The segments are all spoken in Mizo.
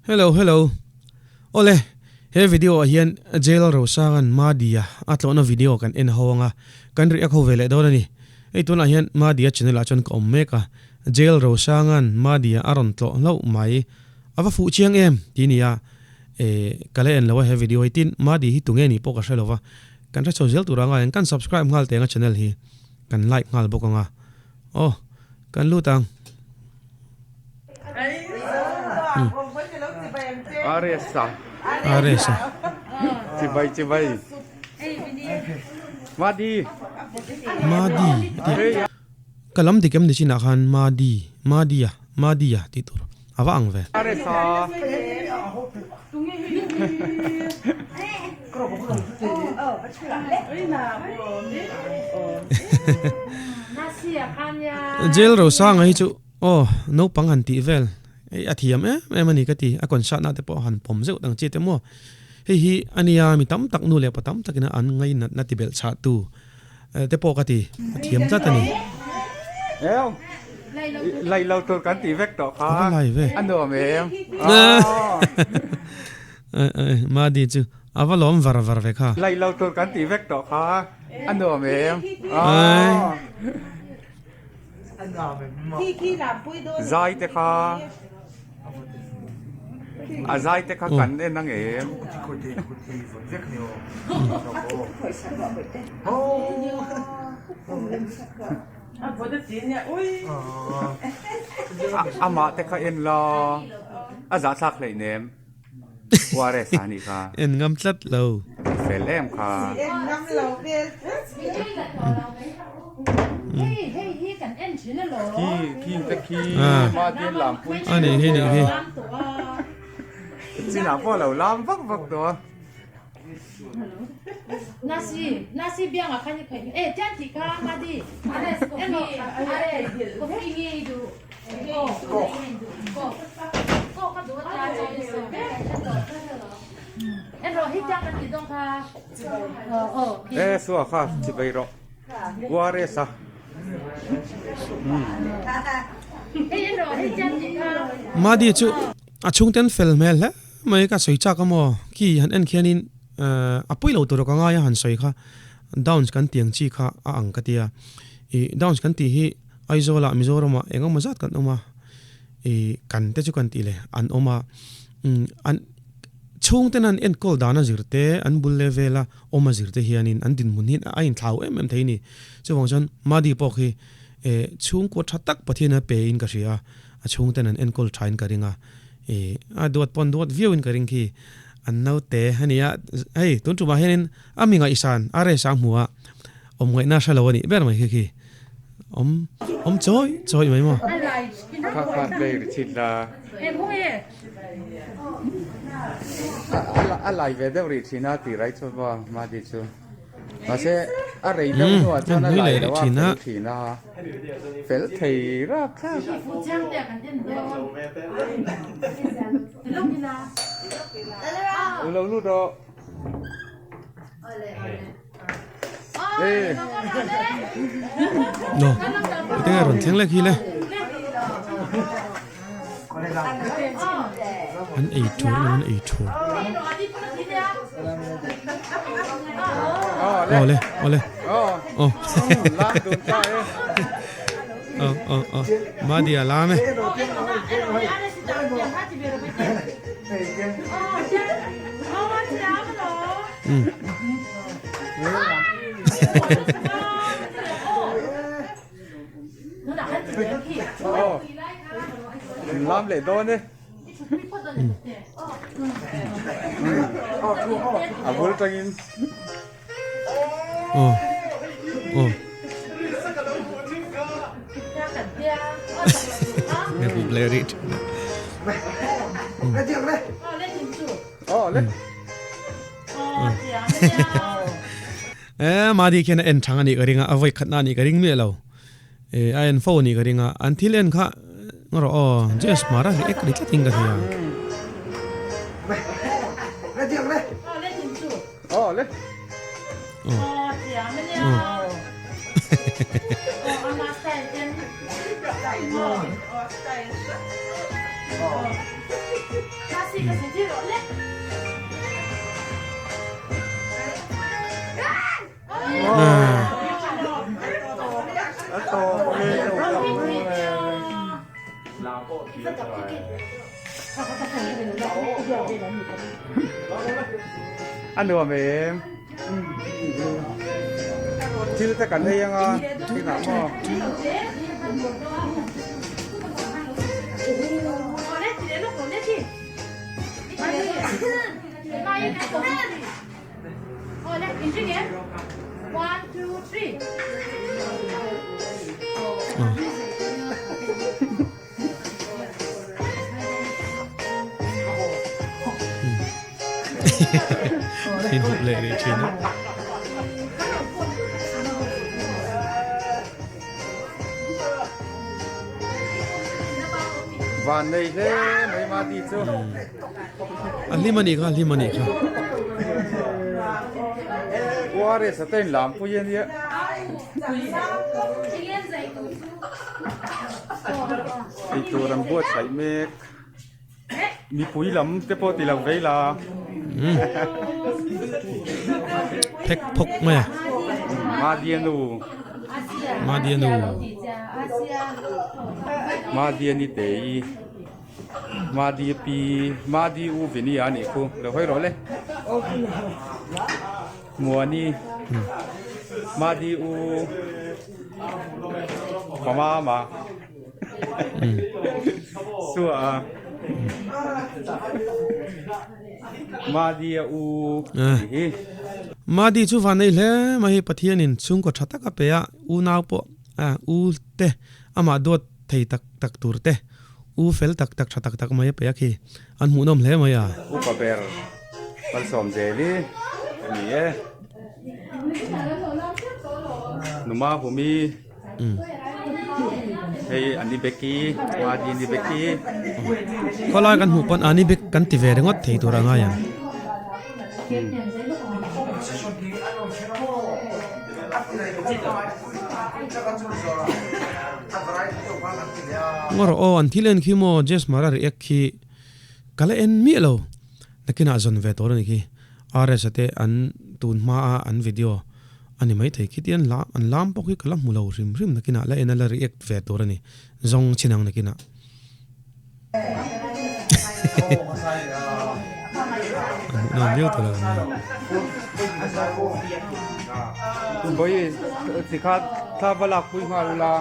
Hello hello Awle he video ah hian Jail Rosanga'n Madia a tlawhna video kan en ho anga kan react ho ve leh dawn a ni. Hei tunah hian Madia channel ah chuan ka awm mek a, Jail Rosanga'n Madia a rawn tlawh hlauh mai. A va fuh chiang em ti nia e ka la en lo a he video hi tin Madi hi tunge nih pawh ka hre lo va kan hre chho zel tur anga hian kan subscribe nghal teng a channel hi kan like nghal bawk anga aw kan lut ang. Aresa Aresa chibai chibai Madi Madi ka lam dik em ni chinah khan Madi Madia Madia tih tur a va ang ve. Jail Rosanga hi chu aw naupang han tih vel hei a thiam em em a ni ka ti a concert na te pawh han pawm zeuh dang chi te maw hei hi a nia mi tam tak nu leh pa tam takin an ngainatna ti belh chhah tu te pawh ka ti a thiam tlat a ni. Eo lai lo tur kan ti vek tawh kha lai ve a nuam em Madi chu a va lawm var var ve kha lai lo tur kan ti vek tawh kha a nuam em zai te kha A zai te kha kan en ang em? Amah te kha en la, a zahthlak hleih nem. ORS a nih kha. En ngam tlat lo. Fel em kha. Khi khi te khi ma te lam pui a nih hi nih hi. Chinah pawh lo lam vak vak tawh a. E sua kha chibai rawh ORS a. Madi chu a chhungten fel hmel hle mai ka sawi chak a maw khi han en khianin a pawi lo tur ka ngai a han sawi kha downs kan tih ang chi kha a ang ka tia ih downs kan tih hi Aizawl ah Mizoram ah eng emaw zat kan awm a ih kan te chu kan tih leh an awm a an chhungten an enkawl dan a zir te an bul leh vel a awm a zir te hianin an dinhmun hi a inthlau em em thei a ni. Chuvang chuan Madi pawh khi eh chhungkua tha tak Pathian a pe in ka hria a, a chhungten an enkawl tha in ka ring a, eh a duat pawn duat viau in ka ring khi an naute a ni a, hei tun tumah hianin a mi ngaihsan a rest a hmu a, awm ngaihna hre lo a nih ber mai khi khi awm awm chawi chawi mai maw. Kha kha play ri chhin la. A lai ve deuh rih thin a tih rai chuan maw Madi chu mahse a rei deuh hnuah chuan a lai lo a fel thin a fel thei rap thlak. Lo lut rawh. No ete nge rawn thleng lek hi le an ei thur emaw an ei thur aw le aw le aw aw aw aw Madia lam e. Lam leh dawn e. A bul tangin. Aw. Aw. Nge buk leh rih thin a. Aw le. Eh Madi khian a en thang a nih ka ring a, a vawi khatna a nih ka ring miah lo. Eh a en fo a nih ka ring a, an thil en kha ngarawh aw Jess Mara ri ek ri tlat in ka hria. Aw le. A nuam em? Thil te kan ei anga kinah maw? Inhup leh rih thin a. Van nei hle mai ma ti chu. A hlim a nih kha, a hlim a nih kha. Uare satein lam pui a nia. Eitur an buatsaih mek. Mipui lam te pawh ti lo vei la. Phek phawk mai a. Madianu. Madianu. Madiani tei. Madi pi Madi u Vini a nih khu lo hawi rawh le. Muani Madi u Pamama Sua a Madi a u tih hi. Madi chu van nei hle mai hi Pathianin chhungkaw tha tak a pe a, unau pawh u te amah duat thei tak tak tur te, u fel tak tak tha tak tak mai a pe a khi an hmuhnawm hle mai a. Upa ber Malsawm Zeli a ni e. Numa Humi hei Ani Beki, Madi Ani Beki. Khawlai kan hmuh pawn Ani Bek kan ti ve ringawt thei tur a ngai ang. Ngaw rawh aw an thil en khi maw Jess Mara react khi ka la en miah lo nakinah zawn ve tur a ni khi RS a te an tun hma a an video a ni maithei khi tian la an lam pawh khi ka la hmu lo hrim hrim nakinah la en a la react ve tur a ni zawng chin ang nakinah. Nuam viau ta lo mai. Koi tikha thla va lak pui nghal ula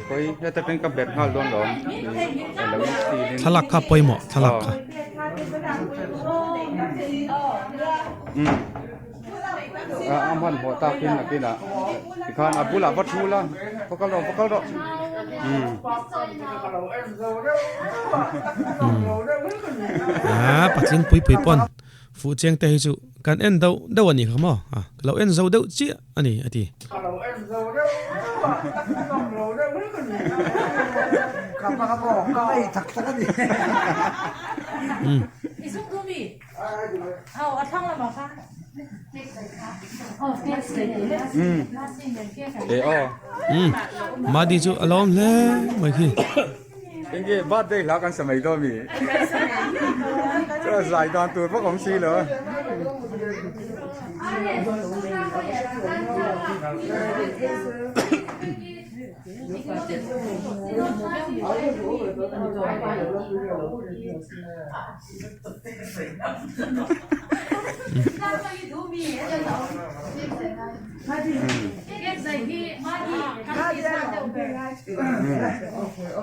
koi heta teng ka bet nghal dawn lo Thlalak kha pawimawh thlalak kha. A hmanhmawh takin a kinah tikhan a bulah va thu la va kal rawh va kal rawh A patling pui pui pawn fuh cheng te hi chu kan en deuh deuh a nih kha maw a ka lo en zo deuh chiah a ni a ti. Madi chu a lawm hle mai khi. Enge birthday hla kan sa mai dawn mi? Chuan zai dan tur vak awm si lo.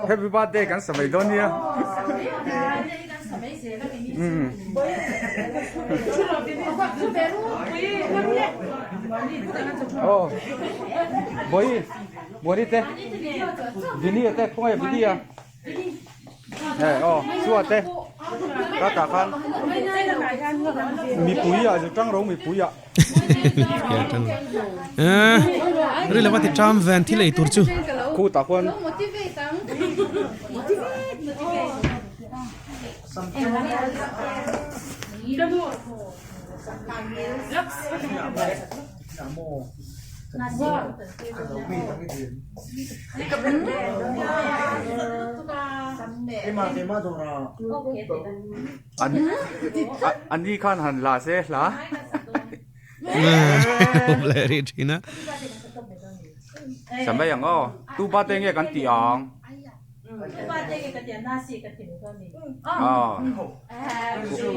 Happy birthday kan sa mai dawn nia. Oh. Boi. Boi te. Vini te khawngaih Vini a. Hei aw chua te ka tah khan mipui ah zu tang ro mipui ah. Eh ri lova ti tram ven thil ei tur chu. Khu tah khuan. An ni khan han la se hla. Leh rih thin a. Samai ang aw. Tu ba te nge kan tih ang?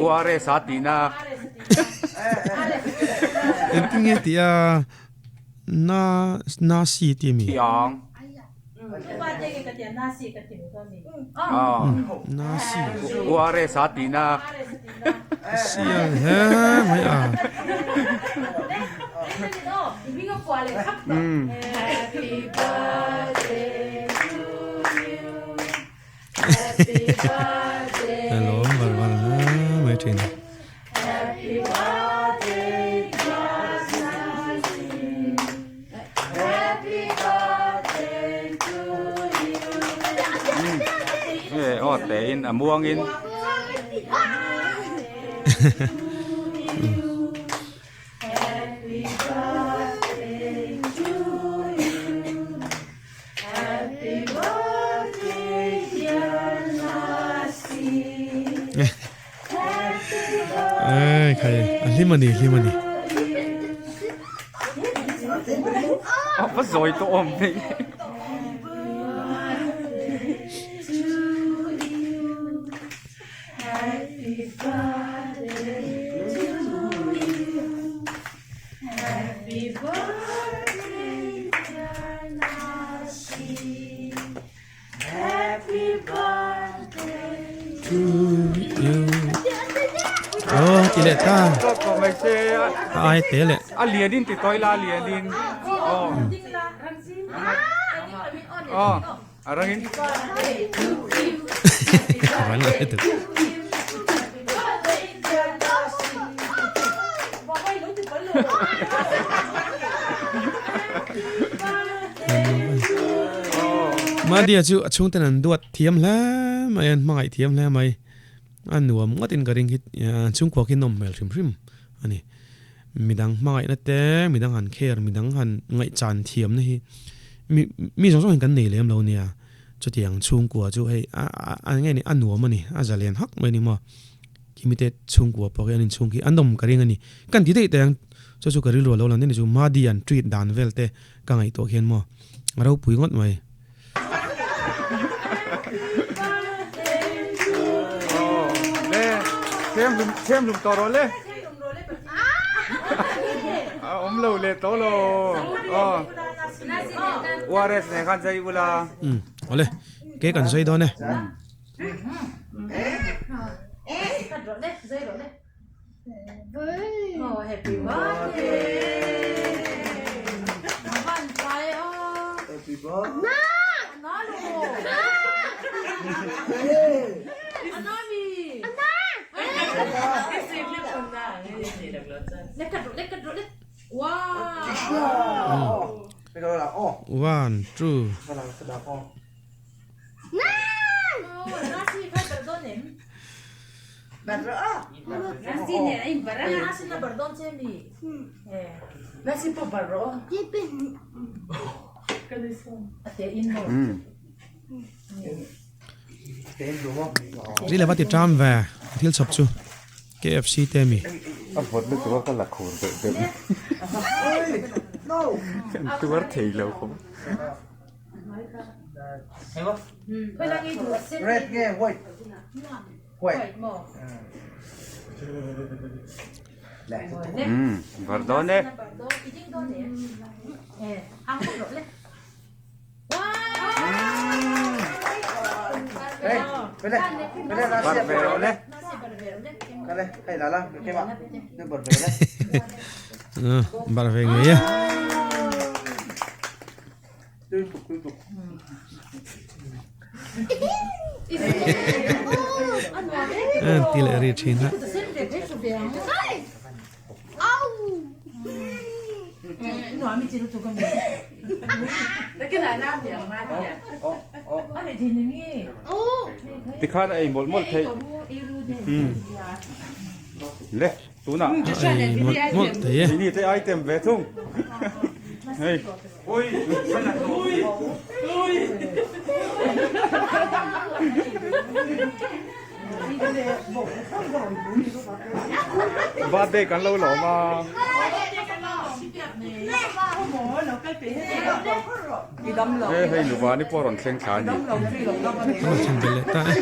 URS a tihna. Engtin nge tih a na nasi tih ami? Tih ang. Nasi. URS a tihna. Sial he mai a. Hello, var var mai thin. Nge aw te in a muang in. Ei khai a hlim a ni hlim a ni. A va zawi tawh awm hei. Oh ti leh ta a ai te leh a lian in ti tawi la a lian in aw aw a rang in rang a tu Madia chu a chhungten an duat thiam hle mai a, an hmangaih thiam hle mai. A nuam ngawtin ka ring hi chhungkua khi nawm hmel hrim hrim a ni. Midang hmangaihna te, midang han care, midang han ngaihchan thiamna hi mi mi zawng zawng hian kan nei lem lo nia. Chutiang chhungkua chu hei a a nge ni a nuam a ni, a zalen hak mai a ni maw. Kimite chhungkua pawh hi an inchhung khi a nawm ka ring a ni. Kan ti daih teh ang, chu chu ka rilru a lo lang daih a ni chu Madi an treat dan vel te ka ngaihtuah khian maw a ropui ngawt mai. Le them hlum them hlum tawh rawh le. A awm lo leh tawh lo. Aw. ORS nen khan zai ula. Um awle cake an zai dawn e. One two. Ri lova ti ṭam ve thil chhawp chu KFC te a mi. A vawt lutuk a ka la khur deuh deuh. Kan tuar thei lo khawp. Red nge white? White. Var dawn e. Var ve rawh le. Var ve ngei e. Ti leh ri thin a. Tikhan a ei mawlh mawlh theih. Le tunah a ei mawlh mawlh thei e. Keini te item ve thung. Hei. Birthday kan lo lawm a. He hei Nuvani pawh rawn thleng thla a ni. An thlen belh leh ta e.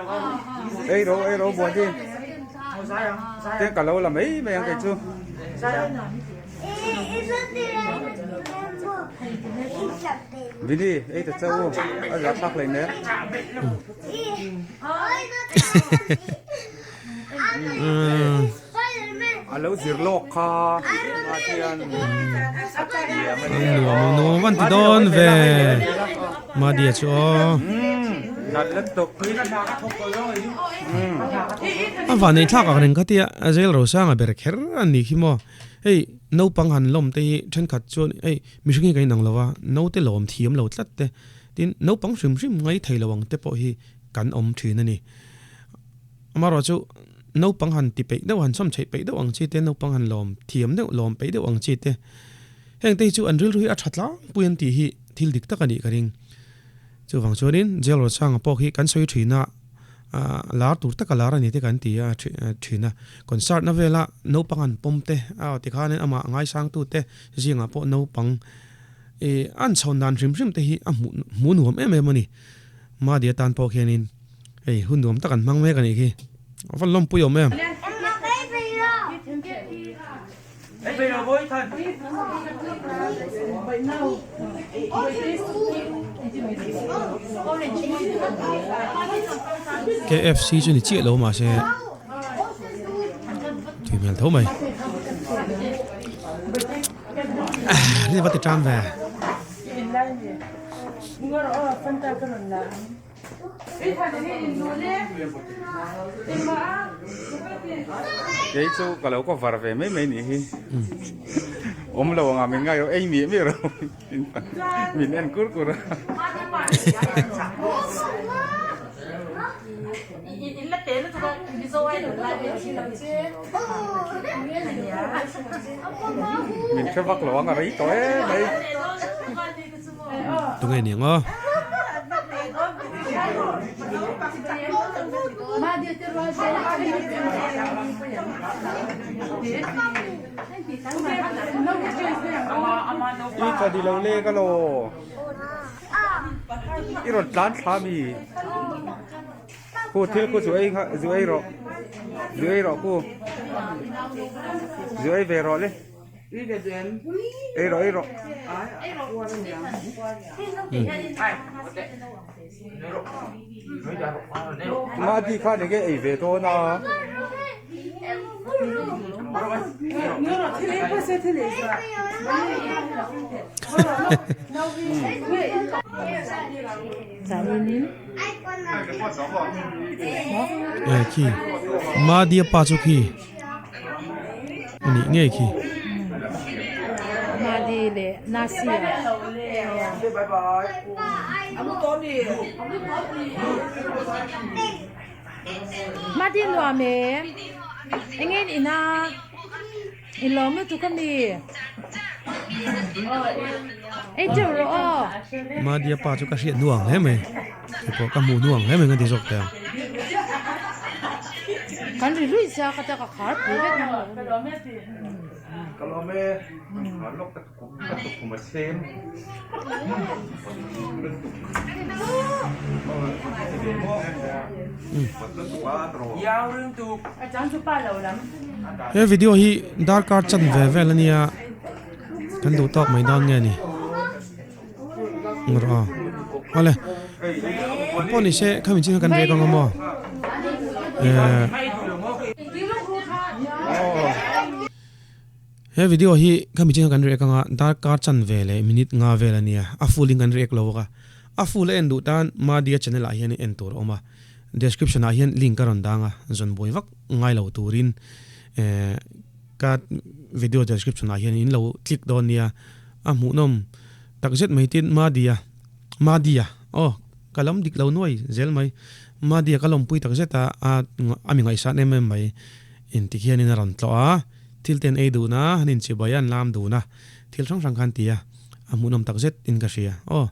Aw. Ei ro ei ro buan hi tiang ka lo la mai mai ang kei chu. Vini ei ta chauh u a zah thlak hlei nen. A lo zir lawk kha Madian a thiam a ni. Nuam nuam van ti dawn ve Madia chu aw. Nat la tawp. A van nei thlak ang reng kha tia a zel rosanga ber kher a ni khi maw. Hei naupang han lawm te hi thenkhat chuan hei mihring hi kan inang lo a, naute lawm thiam lo tlat te tin naupang hrim hrim ngai thei lo ang te pawh hi kan awm thin a ni. Amaherawh chu naupang han ti peih deuh, han chawm chheih peih deuh ang chi te, naupang han lawm thiam deuh, lawm peih deuh ang chi te, heng te hi chu an rilru hi a tha tlangpui an tih hi thil dik tak a nih ka ring. Chuvang chuanin Jail Rochanga pawh khi kan sawi thin a, lar tur taka lar a ni te kan ti a thin a. Concert na vela naupang han pawm te, a tikhanin amah ngaisangtu te zingah pawh naupang an chhawn dan hrim hrim te hi a hmuh nuam em em a ni. Mahni atan pawh khianin hei hun nuam tak an hmang mek a nih khi. A va lawmpui awm em? KFC chu ni chiah lo mahse tui hmel tho mai. Ri va ti tan ve. Kei chu ka lo cover ve mai mai nih hi awm lo anga min ngai ei miah miah ro min en kur kur a. Min hre vak lo ang a rei tawh em mai. Tunge ni ang aw. I tha di lo le ka lo. I rawn tlan thla mi. Khu thil khu zu ei kha zu ei rawh. Zu ei rawh khu. Zu ei ve rawh le. Ei rawh ei rawh. Mahni khan enge ei ve dawn a. Eh khi Madia pa chu khi. A nih ngei khi. Madi leh Nasi a. Madi nuam e. Enge in in a? I lawm lutuk a mi? Ei teuh rawh aw. Madia pa chu ka hriat hnuang hle mai. Keipawh ka hmuh hnuang hle mai ka ti zawk teh ang. Kan ri ruih sia ka ta ka khar pui vek ang lo. Ka lawm e. Khar lawk ka tukum ka tukum a chem. He video hi darkar chan ve vel ania kan duh tawk mai dawn nge ni. Ngawrh a awle pawh ni se khami chin kha kan rek ang a maw eh he video hi khami chin kha kan rek ang a darkar chan ve leh minute nga vel a nia a full in kan rek lo bawk a a full a en duh tan Madia channel ah hian en tur a awm a description ah hian link a rawn dang a zawn buai vak ngai lo turin eh ka video description ah hian in lo click dawn nia. A hmuhnawm takzet mai tin Madia, Madia, aw ka lam dik lo nuai zel mai. Madia ka lawmpui tak zet a a a mi ngaihsan em em mai in ti khianin a rawn tlawh a thil te an ei dun a han inchibai a an lam dun a thil hrang hrang kha an ti a a hmuhnawm tak zet in ka hria aw.